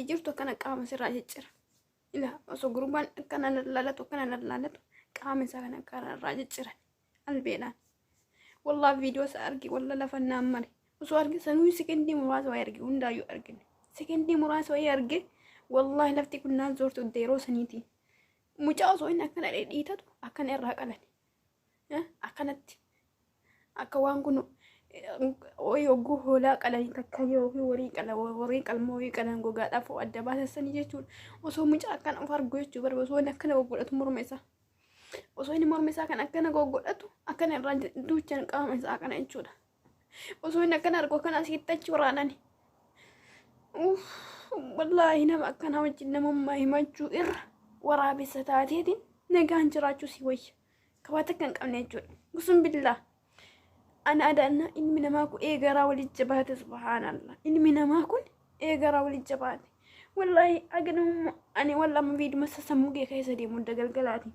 Ati jirtu akkana qaama sirraa ciccira. Ila osoo gurbaan akkana lallaalatu akkana lallaalatu qaama isaa kana akkana irraa cicciran albeedhaan. Wallaa viidiyoo isaa arge walla lafa naan mare. Osoo arge sanuu sekendii muraasa wayii arge hundaayyuu argine. Sekendii muraasa wayii arge wallaahi lafti kun naan zoortu yeroo saniiti. Mucaa osoo inni akkana dhidhiitatu akkana irraa qalan. Akkanatti akka waan kun wayii hogguu hoolaa qalanii takka yookiin horii qala horii qalma horii qalan gogaadhaaf adda baasasanii jechuudha. Osoo mucaa akkana of argu jechuu barbaadu osoo inni akkana goggodhatu morma isaa. Osoo inni morma isaa kan akkana goggodhatu akkana irraa duuchan qaama isaa kana jechuudha. Osoo inni akkana argu akkana asitti achi waraanani. Uff wallaahi nama akkanaa wajjin namummaa himachuu irra waraabessa taateetiin nagaan jiraachuu si wayya. Kabaa takka hin qabne jechuudha. Gusum billaa. Ana adaanna ilmi namaa kun eegaraa walitti jabaate subhaanallah. Ilmi namaa kun eegaraa walitti jabaate. Wallaahi aga namummaa ani wallaahi amma viiduma sammuu kee keessa deemu hunda galgalaati.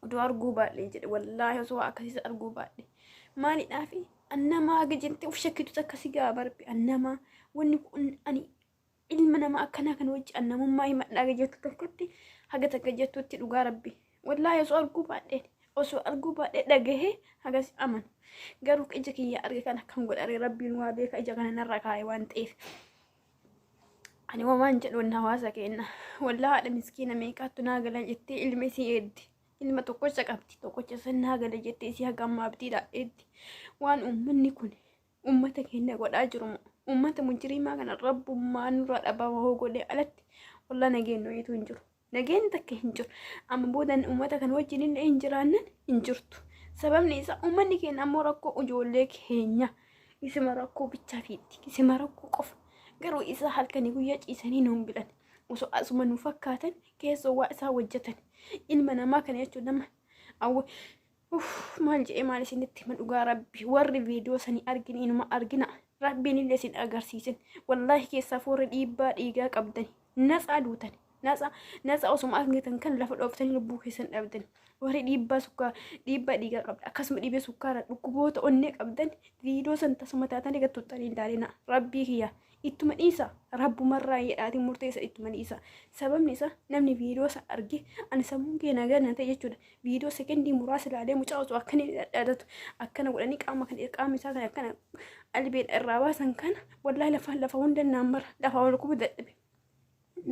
Odoo arguu baadhee jedhe wallaahi osoo akkasiis arguu baadhe. Maalidhaafi annamaa aga jettee of shakkitu takka si gaa barbe annamaa wanni kun ani ilma namaa akkanaa kan wajji annamummaa himadhaa aga jettu takkatti haga takka jettutti dhugaa rabbi. Wallaahi osoo arguu baadhee osoo arguu baadhee dhagahee hagas amanu. Garuu ija kiyya arge kan akkam godhare rabbiin waa beeka ija kana narra kaa'e waan ta'eef. Ani waan jedhu wanna hawaasa keenna. Wallaa haadha miskiina meeqaattu naa gala jettee ilma isii eeddi. Ilma tokkocha qabdi tokkocha san naa gala jettee isii haga ammaa abdiidha eeddi. Waan uummanni kun uummata keenya godhaa jiru uummata mujiriimaa kana rabbummaa nurraa dhabama hoo godhee alatti wallaa nageenyu wayiitu hin jiru. Nageenyi takka hin jiru. Amma boodan uummata kana wajjin illee hin jiraannan hin jirtu. Sababni isaa uummanni keenya ammoo rakkoo ijoollee keenya isuma rakkoo bichaa fiitti. Isuma rakkoo qofa. Garuu isaa halkanii guyyaa ciisanii nuun bilan. Osoo asuma nu fakkaatan keessoo waa isaa hojjetan. Ilma namaa kana jechuun nama awwa Uff maal jedhee maal isinitti hima dhugaa rabbi warri viidiyoo sanii argine inuma argina rabbiin illee isin agarsiisin wallaahi keessaa warri dhiibbaa dhiigaa qabdani natsaa duutan natsaa natsaa osuma argitan kan lafa dhooftanii lubbuu keessan dhabdan warri dhiibbaa sukkaa dhiibbaa dhiigaa qabda akkasuma dhibee sukkaara dhukkuboota onnee qabdan viidiyoo san tasuma taatanii gad tuxxanii hin ilaalina rabbii kiyya Ittuma dhiisa rabbumarraa jedhaatiin murteessa ittuma dhiisa. Sababni isaa namni viidiyoo isa arge ani sammuun kee nagaa na ta'e jechuudha. Viidiyoo sekendii muraasa ilaalee mucaa osoo akkana dhadhaadatu akkana godhanii qaama kan qaama isaa kan akkana albeedha irraa baasan kana wallaahi lafa lafa hunda naan mara lafa ol kubu dadhabe.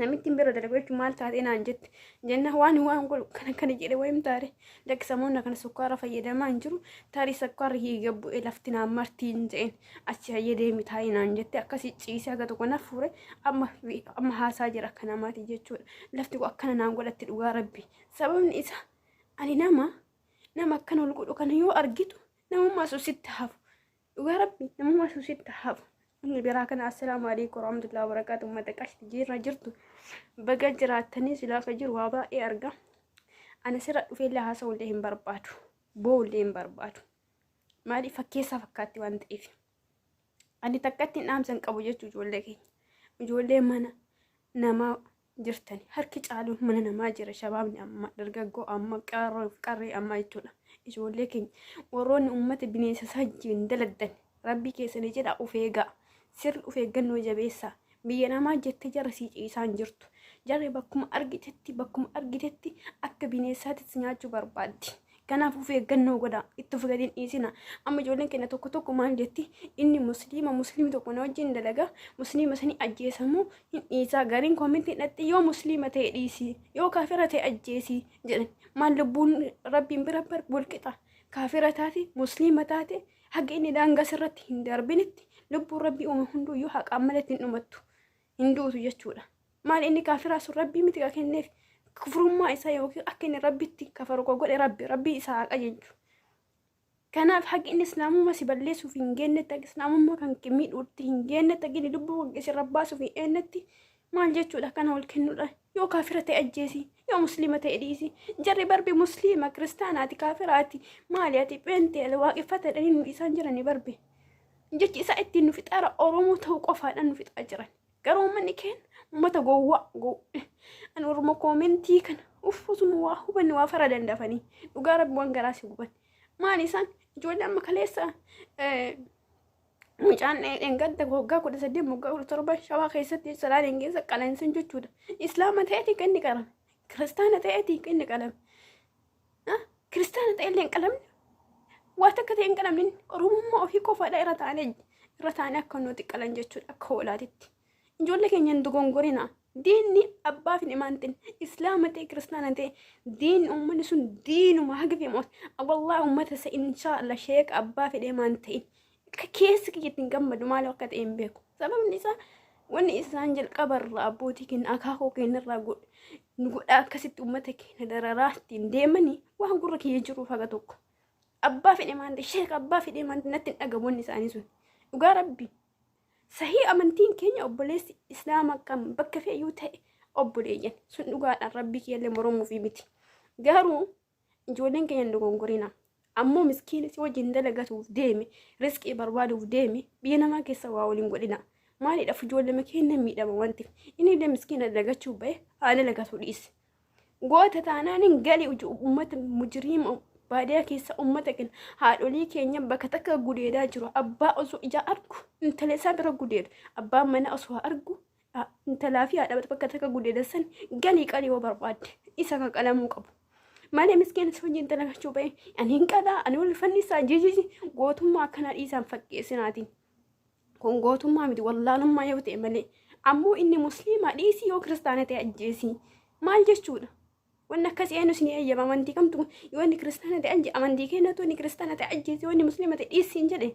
Namittiin bira dalagu jechuun maal taatee naan jette jenna waan waan godhu kana kana jedhe wayim taare lakki samoonna kana sukkaara fayyadamaa hin jiru tarii sukkaarri hiiga bu'e lafti naan martii hin jedheen achi hayyee deemi taa'ii naan jette akkasii ciisee haga tokko na fuure amma amma haasaa jira akka namaati jechuudha lafti kun akkana naan godhatti dhugaa rabbi sababni isaa ani nama nama akkana ol godhu kana yoo argitu namummaa sun sitti hafu Dhugaa rabbi namummaa suusitti hafu. Inni biraa kana assalaamu alaikum warahmatullahi wabarakatuh uummata qashti jirra jirtu baga jiraattanii silaa ka jiru waa baay'ee arga. Ani sirra dhufeellee haasa'ullee hin barbaadu. Boo'ullee hin barbaadu. Maaliif fakkeessaa fakkaatti waan ta'eef. Ani takkatti hin dhaamsa hin qabu jechuu ijoollee keenya. Ijoollee mana namaa jirtani. Harki caaluun mana namaa jira shabaabni amma dargaggoo amma qarroo fi qarree ammaa jechuudha. Ijoollee keenya warroonni uummata bineensa sajjiin daladdan rabbii keessanii jedha of eegaa. Sirri of eeggannoo jabeessaa. Biyya namaa jettee jarri sii ciisaa hin jirtu. Jarri bakkuma argitetti bakkuma argitetti akka bineensaatti si nyaachuu barbaaddi. Kanaaf of eeggannoo godhaa. Itti of gadi hin dhiisina. Amma ijoolleen keenya tokko tokko maal jetti? Inni musliima musliimi tokko na wajjin dalaga musliima sanii ajjeesamu hin dhiisaa. Gariin koomentii dhatti yoo musliima ta'e dhiisi yoo kaafira ta'e ajjeesi jedhan. Maal lubbuun rabbiin bira bar walqixa. Kaafira taate musliima taate haga inni daangaa sirratti hin darbinitti lubbuun rabbii uume hunduu yoo haqaan malatti hin dhumattu. Hin duutu jechuudha. Maal inni kaafiraa sun rabbii miti ka kenneef kufrummaa isaa yookiin akka inni rabbitti kafaru ka godhe rabbi rabbii isaa haa qajeelchu. Kanaaf haqi inni islaamummaa si balleessuuf hin geennetti haqi islaamummaa kan kee miidhuutti hin geennetti haqi inni lubbuu kan kee sirra baasuuf hin eennetti maal jechuudha kana wal kennuudha yoo kaafira ta'e ajjeesi yoo musliima ta'e dhiisi jarri barbi musliima kiristaanaati kaafiraati maali ati pheenxee waaqeffata jedhanii nu isaan jirani barbi jechi isaa ittiin nu fixaara oromoo ta'uu qofaadhaan nu fixaa jiran. Garuu uummanni keenya uummata gowwaa ani Oromoo koomentii kana uffisuma waa hubanne waa fara dandafanii dhugaa rabbi waan garaa si guban maali isaan ijoollee amma kaleessa Mucaan dheengadda waggaa 18, waggaa 17 Shawaa keessatti Salaaleen keessa qalansan jechuudha. Islaama ta'eeti kan inni qalame. Kiristaana ta'eeti kan inni qalame. Kiristaana ta'e illee hin qalamne. Waa takka ta'e hin qalamne. Oromummaa ofii qofaadha irra taa'anii akka nuti qalan jechuudha, akka hoolaatitti. Ijoollee keenya hin dogongorina. Diinni abbaa fi himaantin Islaama ta'e, Kiristaana ta'e, diinni uummanni sun diinuma haga fi moot. Wallaahi, uummata isa inshaallah sheeka abbaa fedhee maan ta'in. Keessa kiyyatti hin gammadu, maal akka ta'e hin beeku. Sababni isaa wanni isaan jalqabarraa abbootii keenya, akaakuu keenyarraa nu godhaa akkasitti uummata keenya dararaa ittiin deemanii waan gurra kiyya jiruuf haga tokko. Abbaa fedhe maan ta'e, sheeka abbaa fedhee maan ta'e, natti hin dhagamu wanni isaanii sun. Dhugaa Rabbi. Sahii, amantiin keenya obboleessi Islaama kan bakka fe'uu ta'e obboleeyyan sun dhugaadhaan Rabbi kiyyallee mormuufi miti. Garuu ijoolleen keenya hin dogongorina. Ammoo miskiina si wajjin dalagatuuf deeme, riskii barbaaduuf deeme, biyya namaa keessa waa waliin godhina. Maaliidhaaf ijoollee keenya miidhama? Wanti inni illee miskiina dalagachuu bahe haa dalagatu dhiise. Goota taanaan hin gali. Uummata mujiriima baadiyyaa keessa uummata keenya, haadholii keenya bakka takka gudeedaa jiru. Abbaa osoo ija argu intala isaa bira gudeedu, abbaan mana osoo argu intalaa fi haadha bakka takka gudeeda san galii qalii yoo barbaadde, isa kan qalamuu qabu. Malee miskiina si wajjin dalagachuu bahe ani hin qalaa, ani wal fannisaa jijiji gootummaa akkanaa dhiisaan fakkeessinaatiin. Kun gootummaa miti, wallaalummaa yoo ta'e malee. Ammoo inni Musliimaa dhiisii, yoo Kiristaana ta'e ajjeesii. Maal jechuudha? Wanni akkasii eenyu isin eeyyama? Amantii kamtu yoo inni Kiristaana ta'e amantii keenyatu inni Kiristaana ta'e ajjeesii, yoo inni Musliima ta'e dhiisii hin jedhe?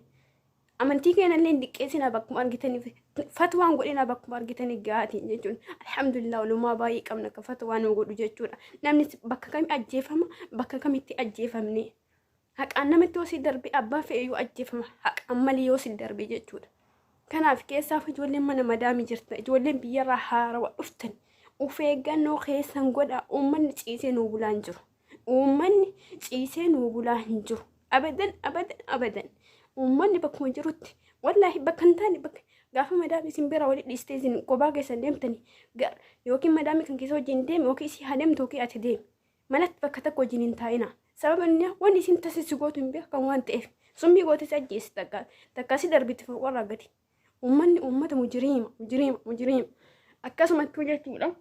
Amantii keenya illee hin xiqqeessinaa. Bakkuma argitaniif fatwaan godhinaa, bakkuma argitanii gaatiin jechuun. Alhamdulillah, olumaa baay'ee qabna akka fatwaa nu godhu jechuudha. Namni bakka kami ajjeefama, bakka kamitti ajjeefamne? Haqaan namatti yoo si darbe, abbaa fe'e yoo ajjeefama, haqaan malee yoo si darbe jechuudha. Kanaaf keessaaf ijoolleen mana madaamii jirtan, ijoolleen biyyarraa haarawa dhuftan, of eeggannoo keessan godha. Uummanni ciisee nuu bulaa hin jiru. Uummanni ciisee nuu bulaa hin jiru. Abadan, abadan, abadan. Uummanni bakkuma jirutti, wallaahi, bakka hin taane, bakka gaafa madaamii isin bira walitti dhiistee isin kophaa keessan deemtanii yookiin madaamii kan keessa wajjin deemi, yookiin isii haa deemtu yookiin ati deemi. Manatti bakka tokko wajjin hin taa'ina. Sababa inni wanni isin tasissi gootu hin beekamu waan ta'eef. Summii goote si ajjeesi, takka takka si darbitti foqorraa gadi. Uummanni uummata mujiriima, mujiriima, mujiriima. Akkasumattuu jechuudha.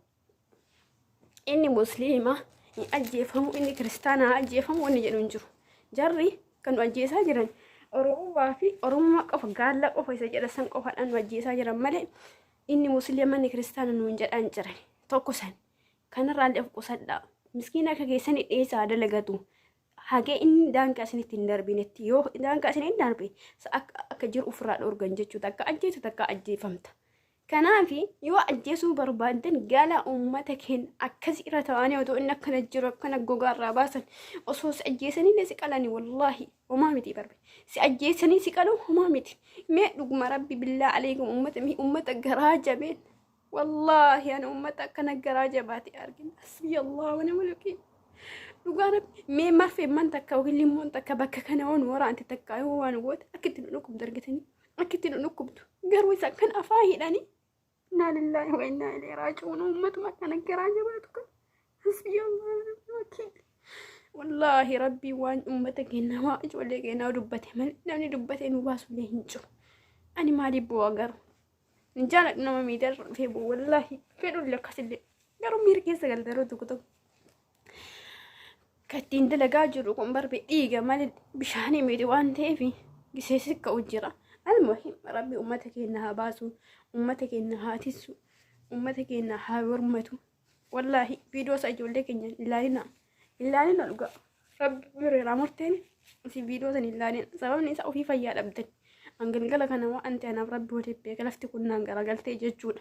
Inni Musliima hin ajjeefamu, inni Kiristaanaa ajjeefamu wanni jedhu hin jiru. Jarri kan nu ajjeesaa jiran Oromummaa fi Oromummaa qofa, gaalla qofa isa jedha san qofaadhaan nu ajjeesaa jiran malee inni Musliima, inni Kiristaana nuun jedhaan jiran tokko san. Kanarraa illee of qusadhaa. Miskiina akka keessanii dhiisaa dalagatu. Hagee inni daangaa isinitti hin darbinetti, yoo daangaa isin hin darbe akka jiru ofirraa dhorgan jechuudha. Akka ajjeesu takka ajjeefamta. Kanaaf yoo ajjeesuu barbaaddan gala uummata keenya akkas irra ta'anii otoo inni akkana jiru akkana gogaarraa baasan, osoo si ajjeesanii si qalanii, wallaahi homaa miti barbe. Si ajjeesanii si qalu homaa miti. Mee dhuguma Rabbi, billaa aleekum, uummata garaa jabeen, wallaahi ani uummata akkana garaa jabaate argina. Hasbi Allah wa ni'mal wakiil. Dhugaa Rabbi, mee marfeemman takka yookiin limmoon takka bakka kana waan waraante takka yoo waan goote akka itti nu dhukkubdu argitanii, akka itti nu dhukkubdu. Garuu isa kan afaan hidhanii, innaa lillaahi wa innaa ilayhi raaji'uun. Uummatuma akkana garaa jabaatu kan, hasbi Allah wa ni'mal wakiil. Wallaahi, Rabbii waan uummata keenyaa, waa ijoollee keenyaa dubbate malee namni dubbatee nu baasu illee hin jiru. Ani maaliif bu'aa garuu? Hin jaaladhu nama miidiyaa irra dhufee bu'u, wallaahi fedhullee akkasillee, garuu miira keessa galta yeroo tokko tokko. Kan ittiin dalagaa jiru kun barbe dhiiga malee bishaanii miti waan ta'eef giseessi ka'u jira. Almuhim, Rabbi uummata keenya haa baasu, uummata keenya haa tissu, uummata keenya haa mormatu. Wallaahi, viidiyoo isaa ijoollee keenya ilaalina. Ilaalina dhugaa. Rabbi bireeraa murteen isin viidiyoo san ilaalina. Sababni isaa ofii fayyaa dhabdan. An galgala kana waan ta'e anaaf Rabbi waliin beeka, lafti kun naan garagaltee jechuudha.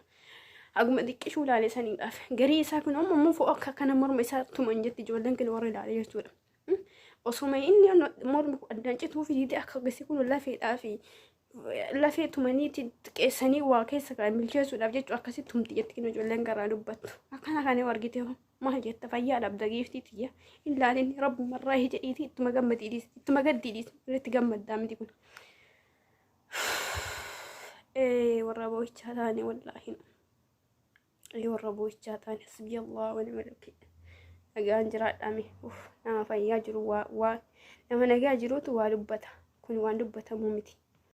Haguma xiqqishuu ilaale saniidhaaf. Garii isaa kun ammoo immoo fo'oo akka kana morma isaa tuman jetti ijoolleen kun warra ilaale jechuudha. Osuma inni mormi addaan cituu fi didee akka gasi kun lafeedhaa fi lafee tumanii xiqqeessanii waa keessa kan bilcheessuudhaaf jechuudha akkasitti tumti jetti kun ijoolleen garaa dubbattu. Akkana kana yoo argite maal jetta? Fayyaa dhabda, giiftii tiyya. Hin laalin, Rabbumarraa jedhiitii ittuma gammadii dhiisi, ittuma gaddii dhiisi, walitti gammaddaa miti kun. Warra boo'ichaa taane, wallaahi. Warra boo'ichaa taane, hasbi Allah wa ni'mal wakiil. Nagaan jiraadhaame. Nama fayyaa jiru, waa nama nagaa jirutu waa dubbata. Kun waan dubbatamuu miti.